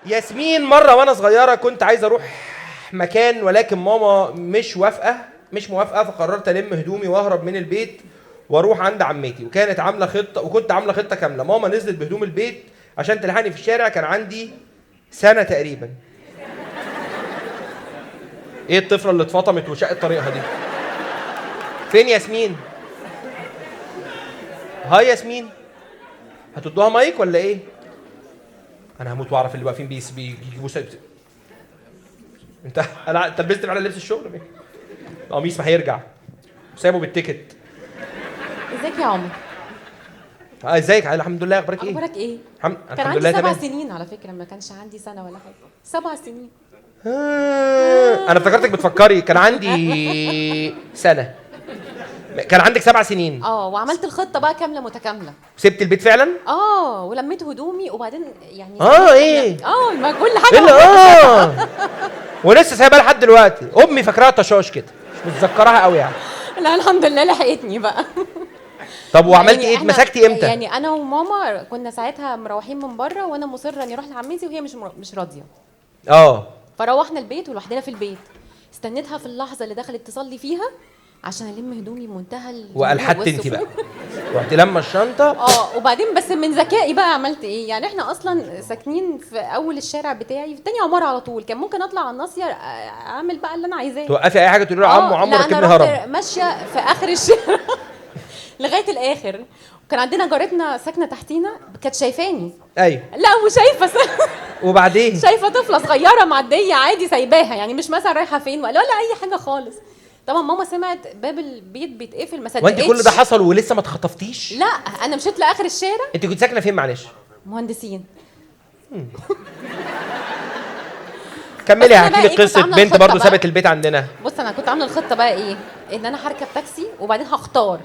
ياسمين، مرة وانا صغيرة كنت عايزه اروح مكان ولكن ماما مش موافقة، فقررت الم هدومي واهرب من البيت واروح عند عمتي، وكانت عامله خطه، وكنت عامله خطه كاملة. ماما نزلت بهدوم البيت عشان تلحقني في الشارع، كان عندي سنة تقريبا. ايه الطفلة اللي اتفطمت وشقت طريقها دي؟ فين ياسمين؟ hi ياسمين، هتدوها مايك ولا ايه؟ انا هموت واعرف اللي واقفين بيجيبوا. انت انا لبست فعلا لبس الشغل، القميص ما هيرجع، سايبه بال ticket. ازيك يا عمر؟ ازيك؟ الحمد لله. اخبارك ايه؟ اخبارك ايه؟ الحمد كان لله عندي تمام. 7 سنين على فكرة، ما كانش عندي سنة ولا حاجة، 7 سنين. انا افتكرتك بتفكري كان عندي سنة. كان عندك 7 سنين. وعملت الخطة بقى كاملة متكاملة. سبت البيت فعلا؟ ولميت هدومي وبعدين يعني ايه؟ ما كل حاجة. ولسه سايبها لحد دلوقتي. امي فاكراها طشاش كده، مش متذكراها قوي يعني. لا الحمد لله لحقتني بقى. طب وعملتي يعني ايه؟ اتمسكتي امتى؟ يعني انا وماما كنا ساعتها مروحين من بره، وانا مصرة اني اروح لعمتي وهي مش راضية. فروحنا البيت ولوحدنا في البيت، استنيتها في اللحظة اللي دخلت تصلي فيها عشان الم هدومي بمنتهى الهدوء. والحدت انت بقى، رحت لما الشنطة. وبعدين بس من ذكائي بقى عملت ايه؟ يعني احنا اصلا ساكنين في اول الشارع بتاعي في تاني عمارة على طول، كان ممكن اطلع على الناصية اعمل بقى اللي انا عايزاه. توقفي اي حاجة تقولي له عمو عمو ركبني هرم. ماشية في اخر الشارع لغاية الاخر. وكان عندنا جارتنا ساكنة تحتينا، كانت شايفاني. ايوه. لا وشايفه وبعدين شايفه طفله صغيرة معدية عادي سايباها، يعني مش مثلا رايحة فين ولا اي حاجة خالص. طبعا ماما سمعت باب البيت بيتقفل ما صدقتش. وانت كل ده حصل ولسه ما اتخطفتيش؟ لا انا مشيت لاخر الشارع. انت كنت ساكنة فين معلش؟ مهندسين. كملي هحكي لك قصة بنت برضه سابت البيت عندنا. بص انا كنت عامله الخطة بقى ايه؟ ان انا هركب تاكسي وبعدين هختار،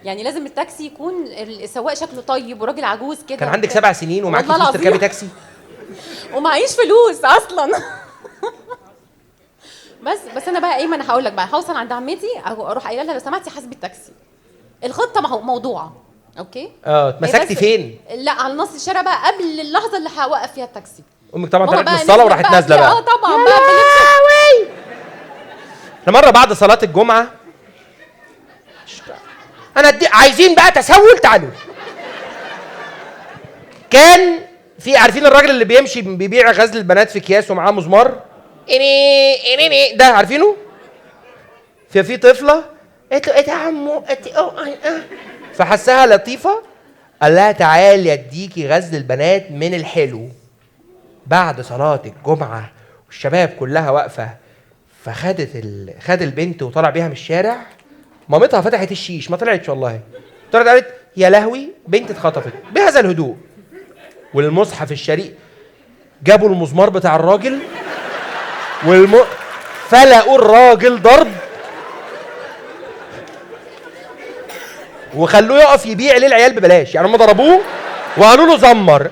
يعني لازم التاكسي يكون السواق شكله طيب وراجل عجوز كده. كان عندك 7 سنين ومعاكي فلوس تركبي تاكسي؟ ومعيش فلوس اصلا. بس انا بقى ايه، ما انا هقول لك بقى، هوصل عند عمتي اروح قايله لها لو سمحتي حاسبي التاكسي. الخطة موضوعه. okay. اتمسكتي فين؟ لا على نص الشارع بقى قبل اللحظة اللي هوقف فيها التاكسي. امك طبعا طلعت من الصلاة وراحت نازله بقى. طبعا بقى. احنا مرة بعد صلاة الجمعة انا عايزين بقى تسول، تعالوا. كان في، عارفين الراجل اللي بيمشي بيبيع غزل البنات في اكياس ومعاه مزمار؟ إني ده عارفينه؟ في طفله قالت له ايه ده يا عمو؟ فحسها لطيفة، قال لها تعالي اديكي غزل البنات من الحلو. بعد صلاة الجمعة والشباب كلها واقفة، فخدت خد البنت وطلع بيها من الشارع. مامتها فتحت الشيش، ما طلعتش والله، طلعت قالت يا لهوي بنت اتخطفت بهذا الهدوء. والمصحف الشريف جابوا المزمار بتاع الراجل فلقوا الراجل ضرب وخلوه يقف يبيع للعيال ببلاش. يعني هم ضربوه وقالوا له زمر.